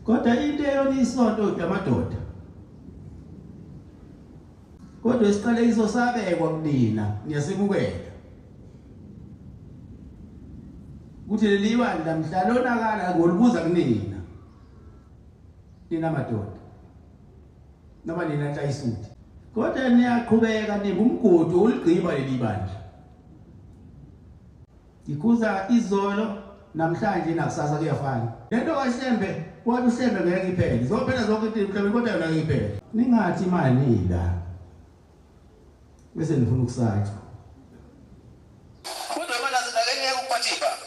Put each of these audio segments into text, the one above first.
Kodwa into eyona isonto yamadoda. Kodwa isiqalekiso sabekwa kunina, niyasimukela. Kuthi leli bandla mhla lonakala ngolibuza kunina. Nina madoda. Noma nina nhlayisuthi. Kodwa niyaqhubeka ningumgodi uligqiba leli bandla. Ngikhuza izolo namhlanje nakusasa kuyafana. Lento kaShembe wathi uShembe ngeke iphele. Zophela zonke izinto emhlabeni kodwa yona ngeke iphele. Ningathi imali la. Bese nifuna ukusatshwa. Kodwa manje asidakeni ukuphatha ibhanka.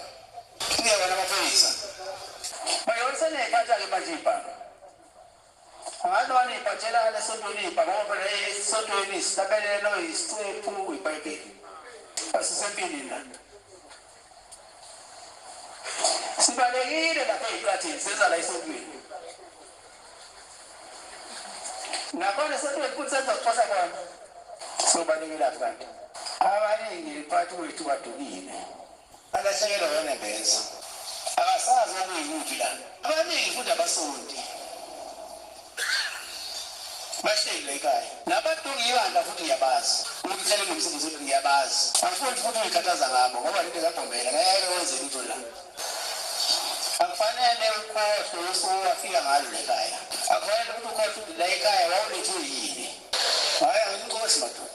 Kuya wena amaphoyisa. Bayonsenephatha ke manje ibhanka. Angazi niphathela lesontweni ibhanka ngoba phela esontweni isihlabelelo isicephu iBhayibheli. Asisempini la. Sibalekile lapha ey'hlathini seza la esontweni. Nakhona esontweni futhi senza ukuxosa khona. Sobalekela kanti. Abaningi phakathi kwethu badukile. Balahlekelwa yonembeza. Abasazi okuyikuphi la. Abaningi futhi abasonti. Bahleli ekhaya. Nabadunga ibandla futhi ngiyabazi. Ukuthi kuhlale kunomsebenzi ukuthi ngiyabazi. Angifuni futhi uyikhathaza ngabo ngoba lento kaBhombela ngeke wenze lutho la. Akufanele ukhohlwe usuku wafika ngalo ekhaya. Akufanele ukuthi ukhohlwe ukuthi la ekhaya wawulethwe yini. Hhayi angimxoshi madoda.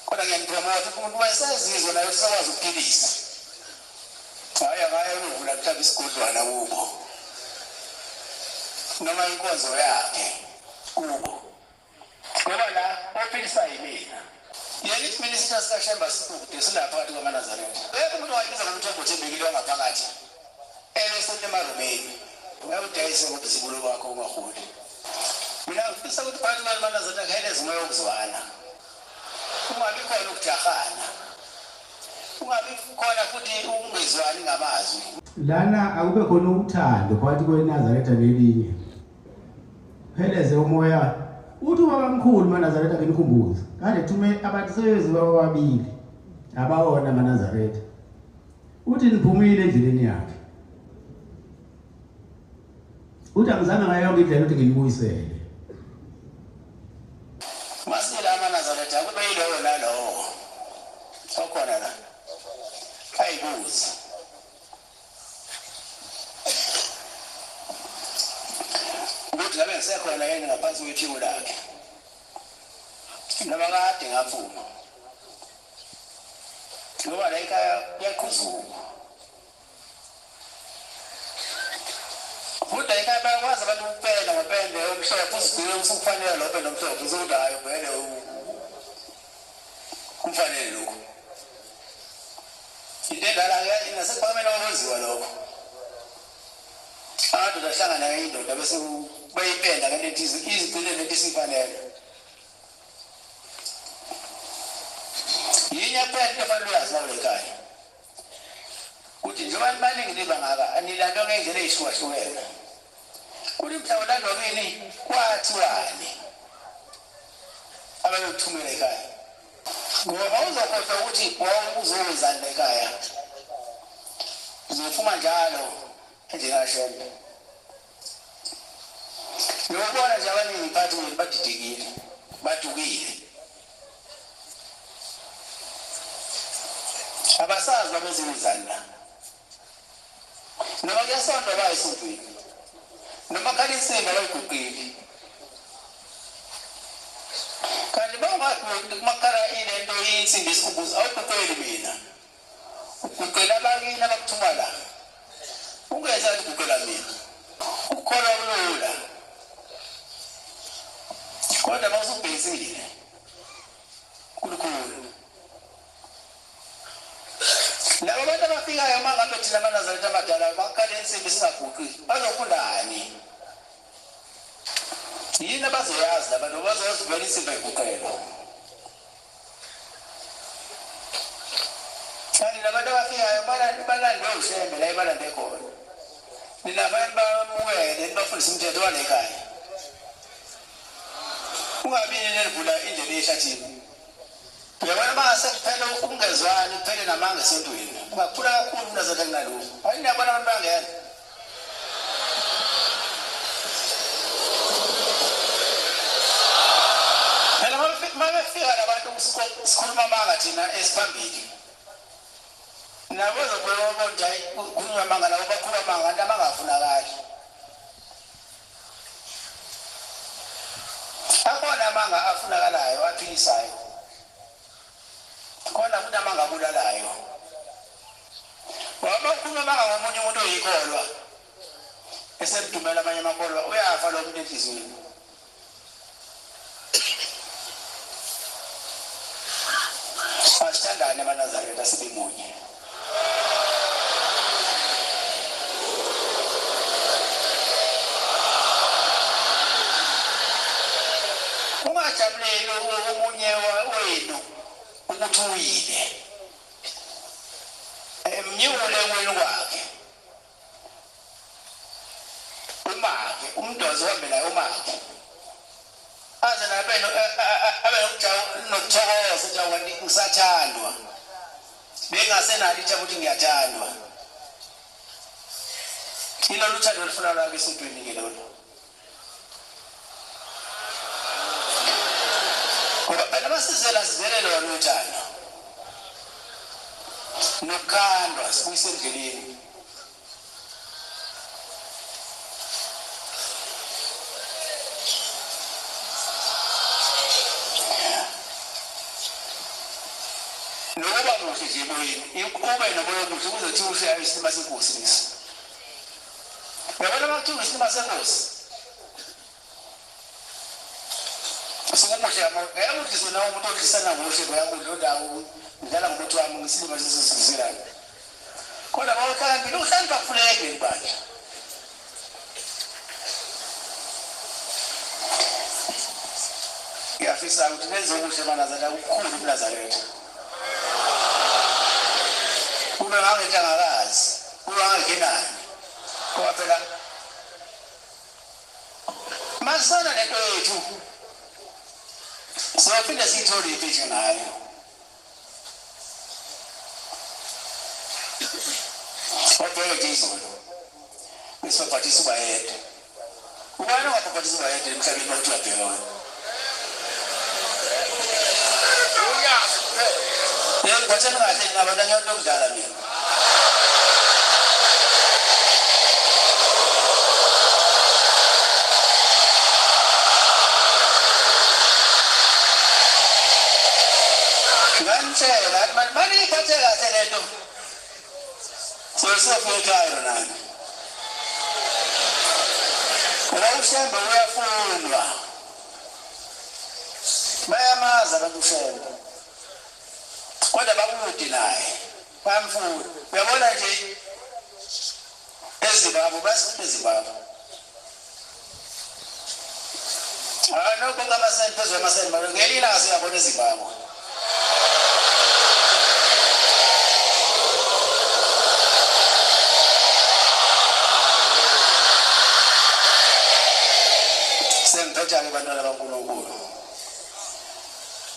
Kodwa ngiyanipromotha umuntu wayesezizwe naye usakwazi ukuphilisa. Hhayi akaye ukuvula mhlawumbe isigodlwana kubo. Noma inkonzo yakhe kubo. Ngoba la ophilisa yimina. Yena ithi mina isitha sikaShembe sikude silapha phakathi kwamaNazaretha. Akekho umuntu owayibiza ngomthombo othembekile wangaphakathi. Ebesonto emarumeni. Uyawudayisa ngobuzibulo bakho ungaholi. Mina ngifisa ukuthi phakathi kwamaNazaretha kuheleze umoya wokuzwana. Kungabi khona ukujahana. Kungabi khona futhi ukungezwani ngamazwi. Lana akube khona uthando phakathi kweNazaretha nelinye. Pheleze umoya uthi ubaba mkhulu maNazaretha nginikhumbuze. Kade thume abantu sebeziwa bababili abawona maNazaretha. Uthi niphumile endleleni yakhe. Uthi angizange ngayo yonke indlela ukuthi nginibuyisele. Masila amaNazaretha kube yilowo nalowo. Okhona la. Ayibuzi. Ukuthi ngabe ngisekhona yini ngaphansi kwephiko lakhe. Noma kade ngaphuma. Ngoba la ekhaya kuyaqhuzuka. Kodwa ekhaya bayakwazi abantu ukupenda ngopende omhlophe uzigcine usukufanele lo pende omhlophe uzokuthi hhayi vele kumfanele lokhu. Into endala nasekuphakameni okwenziwa lokho. Amadoda ahlangana indoda bese bayipenda ngento ethize izigcine lento isifanele. Yinye kuphela into ofanele uyazi nawe ekhaya. Kuthi njengoba nibaningi nibangaka anilandwa ngendlela eyihlukahlukene. Kuthi mhla ulandwa kini kwathiwani abayokuthumela ekhaya. Ngoba uzokhohlwa ukuthi wawuzowenzani ekhaya. Uzophuma njalo endlini kaShembe. Ngiyobona nje abaningi phakathi kwethu badidekile, badukile. Abasazi babezenzani la. Noma kuyasontwa baya esontweni. Noma khala insimbi abayiguqile. Kanti bawungathi kumakhala ilento insimbi isikhumbuzo awuguqeli mina. Uguqela abakini abakuthuma la. Ungenza ngathi uguqela mina. Ukukholwa kulula. Kodwa uma usubhekisile kulukhulu. Labo bantu abafikayo uma ngabe thina amaNazaretha amadala bakhala insimbi singaguqi bazofundani? Yini abazoyazi labantu bazoyazi vele insimbi ayiguqelwa. Kanti labantu abafikayo balandwe uShembe la ebalande khona. Nina abantu bamukele nibafundise umthetho wale ekhaya. Ungabi nini elivula indlela ehlathini. Uyabona uma sekuphele ukungezwani kuphele namanga esontweni. Ungakhula kakhulu uMnazaretha kunalokhu. Hayi niyabona abantu bangena. Sikhuluma amanga thina esiphambili. Nabo bazobona nje kukhulunywa amanga, nabo bakhuluma amanga, kanti abangafunakali. Akhona amanga afunakalayo, aphilisayo. Khona futhi amanga abulalayo. Ngoba ukhuluma amanga ngomunye umuntu oyikholwa, esemdumela amanye amakholwa, uyafa lo muntu enhliziyweni. Asithandane amaNazaretha, sibe munye. Ungajabuleli omunye wenu ukuthi uwile, emnyule kwenu kwakhe, umakhe umdozi uhambe naye, umakhe aze nabe abe nokuthokoza ukuthi awu ngisathandwa, bengasenalo ithemba ukuthi ngiyathandwa. Yilolu uthando olufuna lwakhe esontweni ke lolu. Ngoba phela basizela sizele lona uthando nokukhandwa, sibuyise endleleni. Nokuba muhle nje emoyeni, ube nomoya omuhle kuze kuthiwe ushaye isilima senkosi lesi. Uyabona uma kuthiwa isilima senkosi, usukumuhle uyakudlisa nawe umuntu odlisana ngohle, uyakudla ondawo ngidlala ngomuthi wami ngisilima sesizilana. Kodwa bawuhlakaniphile, uhlakanipha kufuneki ibandla. Ngiyafisa ukuthi nenze okuhle emaNazaretha, okukhulu kuNazaretha. Kube ngangentangakazi, kube ngangenani. Ngoba phela masana lento yethu siyophinde siyithole iphi ngayo. Wabheke nje izolo besibhabhathisa ubayede. Ubani ongabhabhathisa ubayede emhlabeni uma kuthiwa bheka wena? Unyazi kuphela. Yebo, ngiphatheni kahle nina abantu, angiyonto yokudlala mina. Nganitshela maniyiphathe kahle lento. Siyofika eCairo nani. Ngoba uShembe uyafunwa. Bayamazi abantu uShembe. Kodwa bakude naye. Bayamfuna. Uyabona nje eZimbabwe, basifuna eZimbabwe. Ah, no, bonke amasenti phezu kwamasenti, mara ngelinye ilanga siyabona eZimbabwe. Sengiphetha-ke bantwana baNkulunkulu.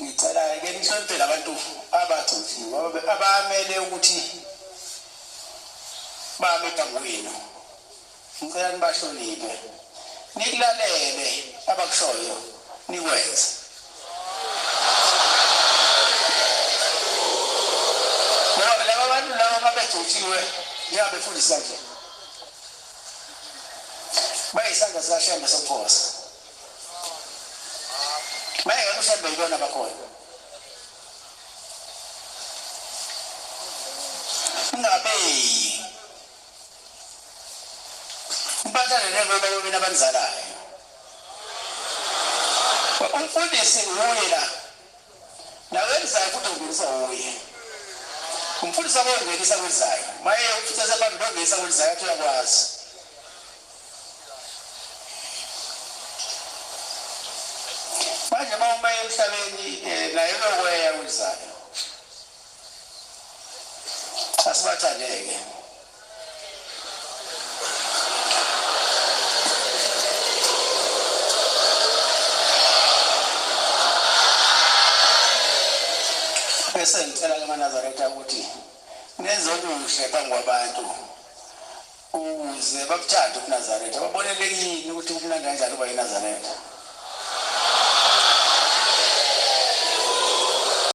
Ngicela-ke nihloniphe labantu abagcotshiwe, abamele ukuthi bame phambi kwenu. Ngicela nibahloniphe, nikulalele abakushoyo, nikwenze. Ngoba laba bantu laba babegcotshiwe njengabefundisi kanje, bayisandla sikaShembe sokuphosa. Bayeke uShembe yibona bakhona. Ningabeyi. Nibathande njengoba yobina abanizalayo. Umfundisi nguye la. Nawenzayo futhi ungenisa uye. Umfundisi akongenisa kwenzayo. Maye umfundisi asephambi kongenisa kwenzayo athi uyakwazi. Manje uma uma emhlabeni naye uyokweya kwenzayo. Asibathandeke. Bese ngicela ke maNazaretha ukuthi nenze okuhle phambi kwabantu ukuze bakuthande ubuNazaretha, babonele kini ukuthi kumnandi kanjani ukuba yiNazaretha.